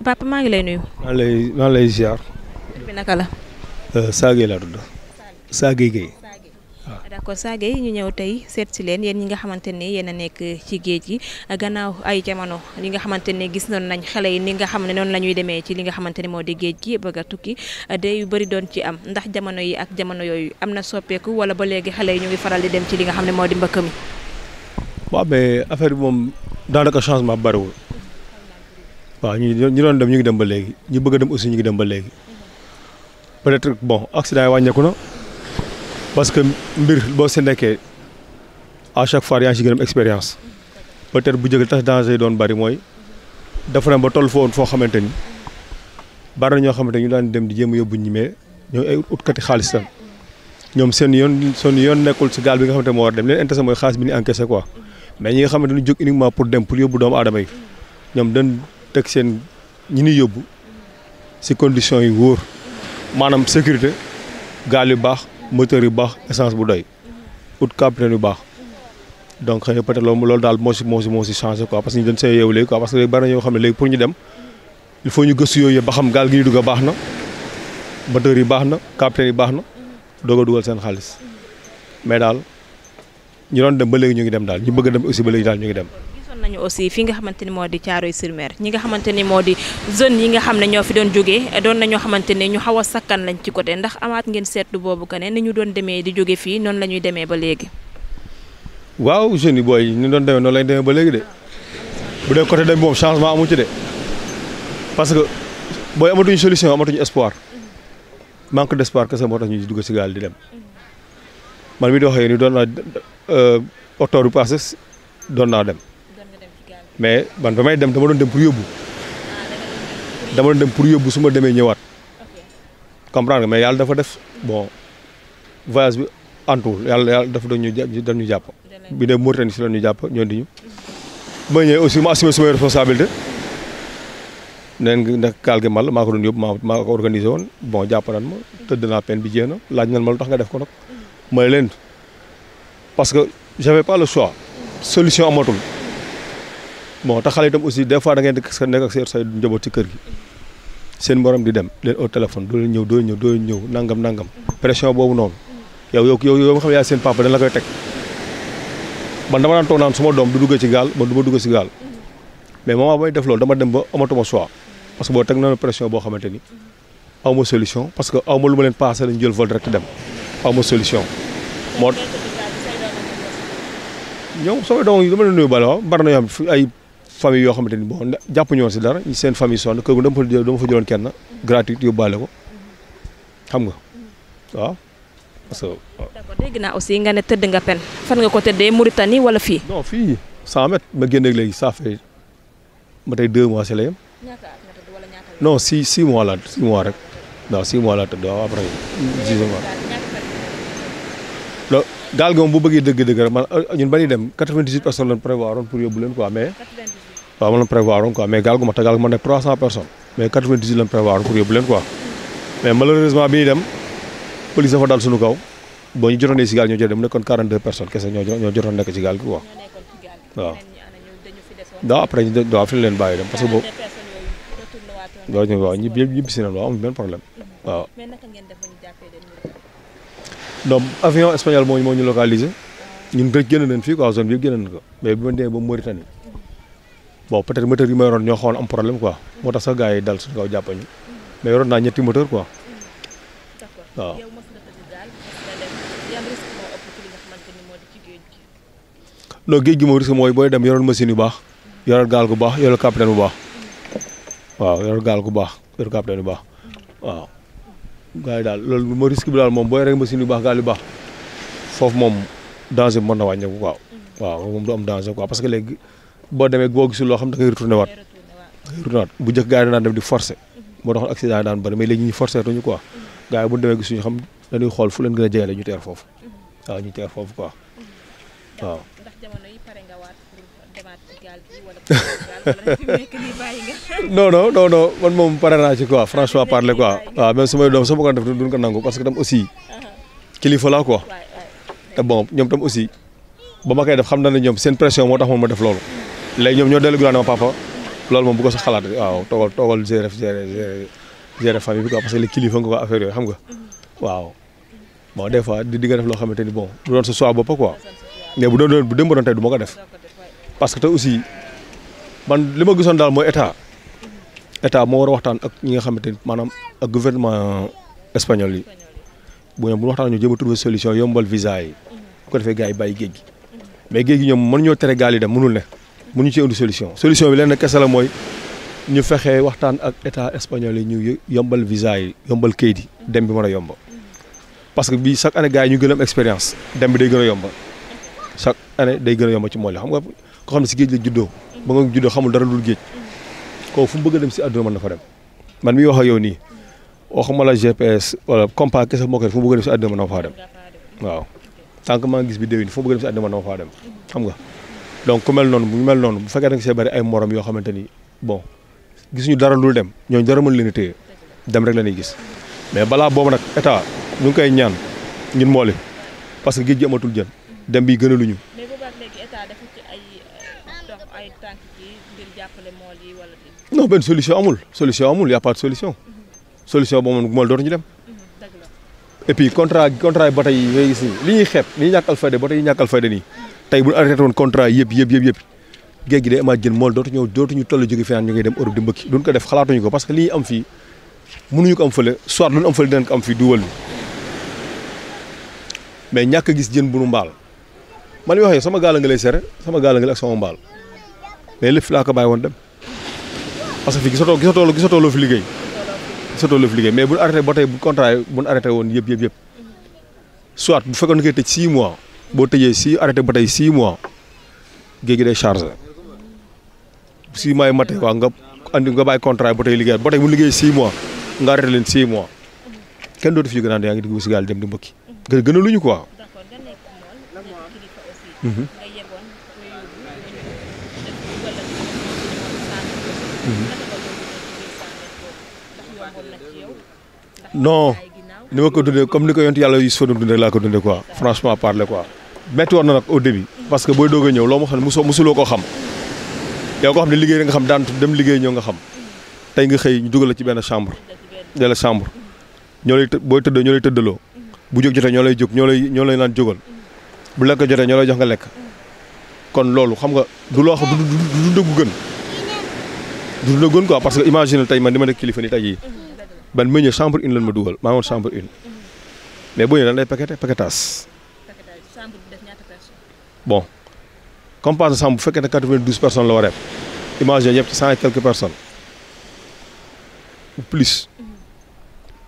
papa maa ngi lay nuyu. maa lay ziar. tur bi naka la. Saagay laa tudd. Saagay Gueye. waaw d'accord Saagay ñu ñëw tey seet si leen yéen ñi nga xamante ne yéen a nekk ci géej gi gannaaw ay jamono li nga xamante ne gis noonu nañ xale yi ni nga xam ne noonu la ñuy demee ci li nga xamante ne moo di géej gi bëgg a tukki day yu bëri doon ci am ndax jamono yi ak jamono yooyu am na soppeeku wala ba léegi xale yi ñu ngi faral di dem ci li nga xam ne moo di mbëkk mi. waaw mais affaire bi moom daanaka changement bariwul waaw ñu doon dem ñu ngi dem ba léegi ñu bëgg a dem aussi ñu ngi dem ba léegi peut-être bon accident yi wàññeeku na parce que mbir boo si nekkee à chaque fois yaa ngi si gën a expérience peut-être bu njëkk tax danger yi doon bari mooy dafa dem ba toll foo xamante ni bari na ñoo xamante ni ñu daan dem di jéem a yóbbu ñi mais ñooy ay utkati xaalis lan ñoom seen yoon nekkul si gaal bi nga xamante moo war dem leen intéressé mooy xaalis bi ñu encaissé quoi mais ñi nga xamante ni jóg uniquement pour dem pour yóbbu doomu aadama yi ñoom dañ teg seen ñi ni yóbbu si conditions yi wóor maanaam sécurité gaal yu baax moteur yu baax essence bu doy ut capitaine yu baax donc xëy na peut-être loolu daal moo si changé quoi parce que ñu dañ see yeewu léegi quoi parce que léegi bari na ñoo xam ne léegi pour ñu dem il faut ñu gëstu yooyu yëpp ba xam gaal gi ñu dugg baax na moteur yi baax na capitaine yi baax na doog a dugal seen xaalis mais daal ñu doon dem ba léegi ñu ngi dem daal ñu bëgg a dem aussi ba léegi daal ñu ngi dem. gisoon nañu aussi fi nga xamante ni moo di Thiaroye-sur-Mer ñi nga xamante ni moo di zone yi nga xam ne ñoo fi doon jógee doon na ñoo xamante ne ñu xaw a sakkan lañ ci côté ndax amaat ngeen seetlu boobu que ne ni ñu doon demee di jóge fii noonu la ñuy demee ba léegi. waaw jeunes yi booy ñu doon demee noonu lañ demee ba léegi de bu dee côté dem moom changement amu ci de parce que booy amatuñu solution amatuñu espoir manque d'espoir kese moo tax ñu dugg si gaal di dem man mii di wax ni doon naa octobre bi passé doon naa dem mais man ba may dem dama doon dem pour yóbbu su ma demee ñëwaat comprendre nga mais yàlla dafa def bon voyage bi antuwul yàlla dafa doon ñu jàpp bi de Mauritanie si la ñu jàpp ñoo di ñu ba ñëwee aussi ma assumé sumay responsabilité neen nag gaal gi mal maa ko doon yóbbu maa ko organisé woon bon jàpp nan ma tëdd naa peine bi jéem a laaj nan ma lu tax nga def ko nag mooy leen parce que j'avais pas le choix solution amatul bon te xale itam aussi des fois da ngeen di nekk ak say njaboot ci kër gi seen morom di dem leen au téléphone doo leen ñëw nangam pression boobu noonu yow nga xam ne yaay seen papa dañ la koy teg man dama daan toog naan suma doom du dugg ci gaal man du ma dugg ci gaal mais moment bay def loolu dama dem ba amatuma choix parce que boo teg na pression boo xamante ni aw ma solution parce que aw ma lu ma leen passé lañ jël vol direct dem aw ma solution moo ñoom samay doom yi dama leen nuyu bale waaw bari na yoo xam ay famille yoo xamante ni bon jàpp ñoon si dara seen famille sonn kër gu dama fa jëloon kenn gratuite yóbbaale ko xam nga waaw parce que waaw. d'accord dégg naa aussi nga ne tëdd nga pen fan nga ko tëddee Mauritanie wala fii. non fii 100 mètres ma génneeg léegi ça fait ma tey 2 mois si la yem. non 6 mois la 6 mois rek waaw 6 mois laa tëdd waaw après 10 mois. loolu gaal gi moom bu bëggee dëgg-dëgg rek man ñun ba ñuy dem 98 personnes lañ prévoir pour yóbbu leen quoi mais. waaw man lañ prévoir quoi mais gaal gu ma te gaal gu ma nekk 300 personnes mais 98 lañ prévoir pour yóbbu leen quoi mais malheureusement bi ñuy dem police dafa dal suñu kaw boo ñu jotoon si gaal ñoo jël dem mu nekkoon 42 personnes kese ñoo jotoon nekk ci gaal gi quoi waaw. waaw après waaw fi leen bàyyi dem parce que boobu. waaw ñibbi si nañ waaw amul benn problème waaw. donc avion espagnol moo ñu localisé ñun rek génn nañ fii quoi zone bi yëpp génn nañ ko mais bi ma demee ba Mauritanie bon peut-être moteur yi ma yoroon ñoo xawoon am problème quoi moo tax sax gars yi dal suñu kaw jàpp ñu mais yoroon naa 3 moteur quoi waaw. non géej gi moom risque mooy booy dem yoroon machine yu baax yoroon gaal gu baax yoroon capitaine bu baax waaw yoroon gaal gu baax yoroon capitaine bu baax waaw. gars yi daal loolu moo risque bi daal moom booy rek machine yu baax gaal yu baax foofu moom danger bi mën na wàññeeku quoi waaw moom du am danger quoi parce que léegi boo demee boo gisul loo xam da ngay retourné waat bu njëkk gars yi daan dem di forcer moo taxoon accident yi daan bëri mais léegi ñu forcer tuñu quoi gars yi bu ñu demee gisuñu xam dañuy xool fu leen gën a jegele ñu teer foofu waaw ñu teer foofu quoi waaw. non man moom pare naa ci quoi franchement parler quoi waaw même su may doom sama ko def duñ ko nangu parce que tam aussi kilifa la quoi te bon ñoom tam aussi ba ma koy def xam na ne ñoom seen pression moo tax moom ma def loolu léegi ñoom ñoo dellu gouvernement papa loolu moom bu ko sa xalaat waaw toogal gérer famille bi quoi parce que les kilifa nga ko affaire yooyu xam nga waaw bon des fois di nga def loo xamante ni bon du doon sa choix bopp quoi mais bu dem ba doon tey du ma ko def parce que te aussi man li ma gisoon daal mooy état moo war a waxtaan ak ñi nga xamante ni maanaam ak gouvernement espagnol yi bu waxtaan ñu jéem a trouver solution yombal visa yi bu ko defee gars yi bàyyi géej gi mais géej gi ñoom mën ñoo tere gaal yi dem mënul ne mënuñu ci indi solution bi leen kese la mooy ñu fexe waxtaan ak état espagnol yi ñu yombal visa yi yombal kayit yi dem bi mën a yomba parce que bii chaque année gars yi ñu gën a am expérience dem bi day gën a yomba chaque année day gën a yomba ci mool yi xam nga ko xam ne si géej la juddoo ba nga juddoo xamul dara dul géej kooku fu mu bëgg a dem si àdduna mën na fa dem man mii wax ak yow nii waxuma la GPS wala compas kese moo koy fu mu bëgg a dem si àdduna mën na faa dem waaw tant que maa ngi gis bi déwén fu mu bëgg a dem si àdduna mën na faa dem xam nga donc ku mel noonu bu fekkee da nga see bëri ay morom yoo xamante ni bon gisuñu dara lul dem ñooñu dara mën leen a téye dem rek la ñuy gis mais balaa boobu nag état ñu ngi koy ñaan ñun mooli parce que géej gi amatul jën dem bi gënaluñu. mais boobaag léegi état dafa ci ay tànk ci ngir jàppale mool yi wala. non benn solution amul y a pas de solution boobu moom mool dootuñu dem. et puis contrat yi ba tey ngay gis nii li ñuy xeeb li ñuy ñàkkal fayda ba tey ñàkkal fayda nii tey bu ñu arrêté woon contrat yëpp géej gi day amaat jën mool dootuñu toll jóge fi naan ñu ngi dem Europe di mbëkki duñ ko def xalaatuñu ko parce que li ñuy am fii mënuñu ko am fële soit lu ñu am fële dinañ ko am fii duwal mais ñàkk a gis jën bu nu mbaal man mi waxee sama gaal nga lay sere sama gaal nga lay ak sama mbaal mais lépp fi laa ko bàyyi woon dem parce que fii gisatoo loo fi liggéey mais bu ñu arrêté ba tey bu contrat yi bu ñu arrêté woon yëpp soit bu fekkoon nga koy tëj 6 mois boo tëjee arrêté ba tey 6 mois géej gi day chargé 6 mois yi matee waaw nga bàyyi contrat yi ba tey liggéey ba tey bu liggéey 6 mois nga arrêté leen 6 mois kenn dootu fi gën a yaa ngi dugg si gaal dem di mbëkki gën a luñu quoi. non ni ma ko dundee comme ni ko yonent yàlla yu si fa dundee laa ko dundee quoi franchement parler quoi. metti woon na nag au début parce que booy doog a ñëw loo ma xam ne musuloo koo xam yow ko xam ne liggéey rek nga xam daan dem liggéey ñëw nga xam tey nga xëy ñu dugal la ci benn chambre ñoo lay booy tëdd ñoo lay tëddaloo bu jóg jotee ñoo lay jóg ñoo lay naan jógal bu lekk jotee ñoo lay jox nga lekk kon loolu xam nga du loo xam du dëggu gën du dëggu gën quoi parce que imagine tey man di ma nekk kilifa ni tey jii ban ma ñëw chambre une lan ma dugal maa woon chambre une mais boo ñëwee dañ lay paquetage bon comme par exemple bu fekkee ne 92 personnes la war a def imagine yëpp ci 100 et quelques personnes ou plus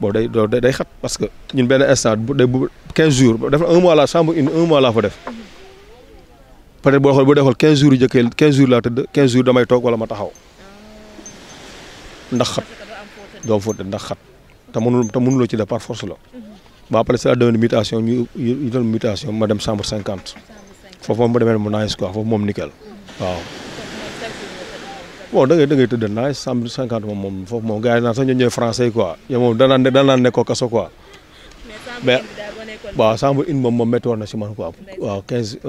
bon day xat parce que ñun benn instant bu 15 jours def na 1 mois la chambre une 1 mois laa fa def peut-être boo dee xool 15 jours yu jëkkee 15 jours laa tëdd 15 jours damay toog wala ma taxaw ndax xat doo fa tëdd ndax xat te mënuloo ci def par force la ba après c'est la demande mutation ñu doon mutation ma dem chambre 50 foofu moom ma demee mu nice quoi foofu moom nickel waaw. bon da ngay tëdd nice chambre 50 moom foofu moom gars yi naan sax ñu ñëw français quoi yow moom danaan nekkoo kaso quoi. mais waaw chambre une moom métti woon na si man quoi waaw 15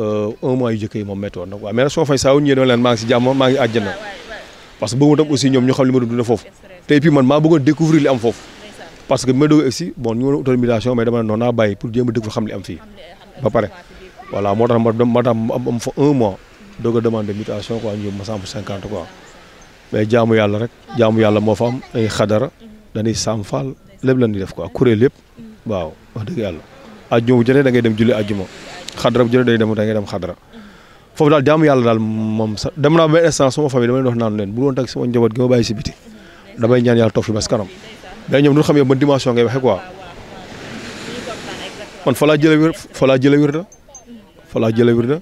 1 mois yu jëkk yi moom métti woon na quoi mais nag soo fay saa wu ñu ñëwee leen maa ngi si jàmm maa ngi àjjana parce que bëggu tam aussi ñoom ñu xam li ma dund foofu te puis man maa bëggoon découvrir li am foofu parce que bi ma doog egsi bon ñu mën a utal mutation mais dama ne noonu naa bàyyi pour jéem a découvrir xam li am fii ba pare voilà moo tax ma am fa 1 mois doog a demandé mutation quoi ñu ma chambre 50 quoi mais jaamu yàlla rek jaamu yàlla moo fa am ay xadara dañuy saam faal lépp la ñuy def quoi kuréel yëpp waaw wax dëgg yàlla ajjuma bu jotee da ngay dem julli ajjuma xadara bu jotee da ngay dem xadara foofu daal jaamu yàlla daal moom sax dem naa ba instant sama famille dama leen wax naan leen bu doon tag sama njaboot gi ma bàyyi si biti damay ñaan yàlla toog fi ba si kanam mais ñoom du xam yow ban dimension ngay waxe quoi man fa laa jëlee wirda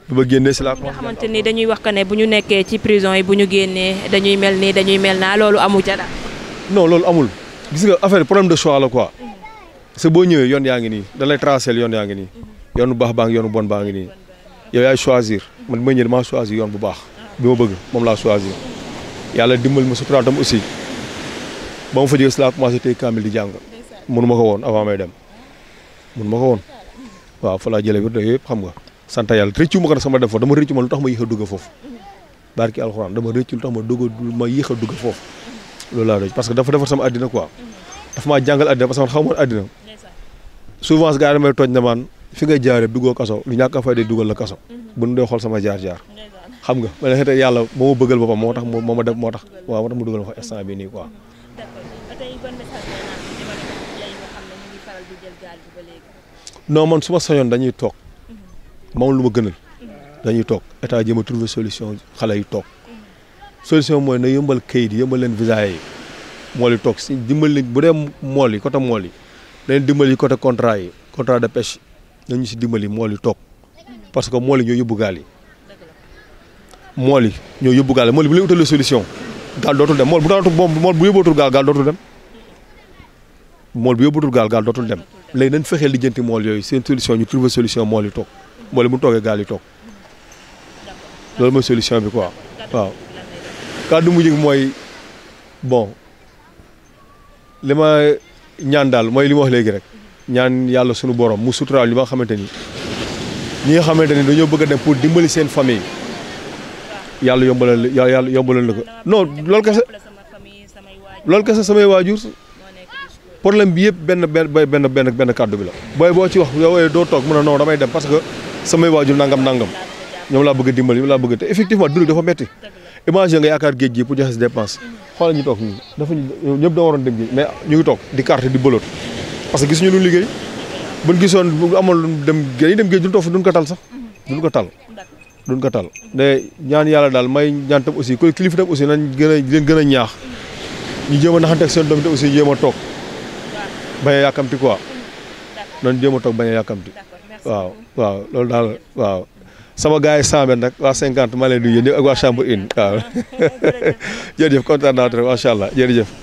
bu ma génnee si laa nga xamante ni dañuy wax que ne bu ñu nekkee ci prison yi bu ñu génnee dañuy mel nii dañuy mel naa loolu amu ca daal. non loolu amul gis nga affaire problème de choix la quoi parce que boo ñëwee yoon yaa ngi nii da lay tracé yoon yaa ngi nii yoonu baax baa ngi yoonu bon baa ngi nii yow yaay choisir man bi ma ñëwee maa choisir yoon bu baax bi ma bëgg moom laa choisir yàlla dimbal ma sutura tam aussi ba ma fa jógee si laa commencé tey kaamil di jàng mënu ma ko woon avant may dem mënu ma ko woon waaw fa laa jëlee wér yëpp xam nga sant yàlla rëccu ma ko nag sama dem foofu dama rëccu ma lu tax ma yéex a dugg foofu barki alxuraan dama rëccu lu tax ma yéex a dugg foofu loolu laa rëcc parce que dafa defar sama àddina quoi dafa maa jàngal àddina parce que man xaw ma àddina souvent gars yi damay tooñ na man fi nga jaaree duggoo kaso lu ñàkk a fay de dugal la kaso bu ñu dee xool sama jaar-jaar xam nga ma ne yàlla moo ma bëggal boppam moo tax ma def moo tax mu dugal ma fa instant bi nii quoi. non man su ma sañoon dañuy toog moom lu ma gënal dañuy toog état jéem a trouver solution xale yi toog solution mooy na yëmbal kayit yi yëmbal leen visa yi mool yi toog si dimbali leen bu dee mool yi côté mool yi leen dimbali côté contrat yi contrat de pêche nañu si dimbali mool yi toog parce que mool yi ñoo yóbbu gaal yi mool yi ñoo yóbbu gaal yi mool yi bu leen utalee solution gaal dootul dem mool bu yóbbootul gaal dootul dem mool bu yóbbutul gaal dootul dem léegi nañ fexee lijjanti mool yooyu seen solution ñu trouver solution mool yi toog mool yi bu ñu toogee gaal yi toog loolu mooy solution bi quoi waaw. kàddu mujj gi mooy bon li ma ñaan daal mooy li ma wax léegi rek ñaan yàlla sunu borom mu suturaal li nga xamante ni ñi nga xamante ni dañoo bëgg a dem pour dimbali seen famille yàlla yombalal la ko non loolu kese samay waajur. problème bi yëpp benn kàddu bi la booy boo ci wax yow doo toog mun a non damay dem parce que samay waajur nangam ñoom laa bëgg a dimbali ñoom laa bëgg te effectivement dund dafa métti imagine nga yaakaar géej gi pour joxe si dépense xoolal ñu toog ñi dafa ñëpp da waroon dem géej mais ñu ngi toog di carte di bëloot parce que gisuñu lu liggéey buñ gisoon bu amoon dem géej duñ toog fi duñ ko tal sax duñ ko tal mais ñaan yàlla daal may ñaan tam aussi koy kilifa tam aussi nañ leen gën a ñaax ñu jéem a naxante ak seen doom te aussi jéem a toog bañ a yàkkamti quoi noonu jéem a toog bañ a yàkkamti waaw loolu daal waaw sama gars yi 100 nag waa 50 maa leen di nuyu ak waa chambre 1 waaw jërëjëf kontaan naa trop macha allah jërëjëf.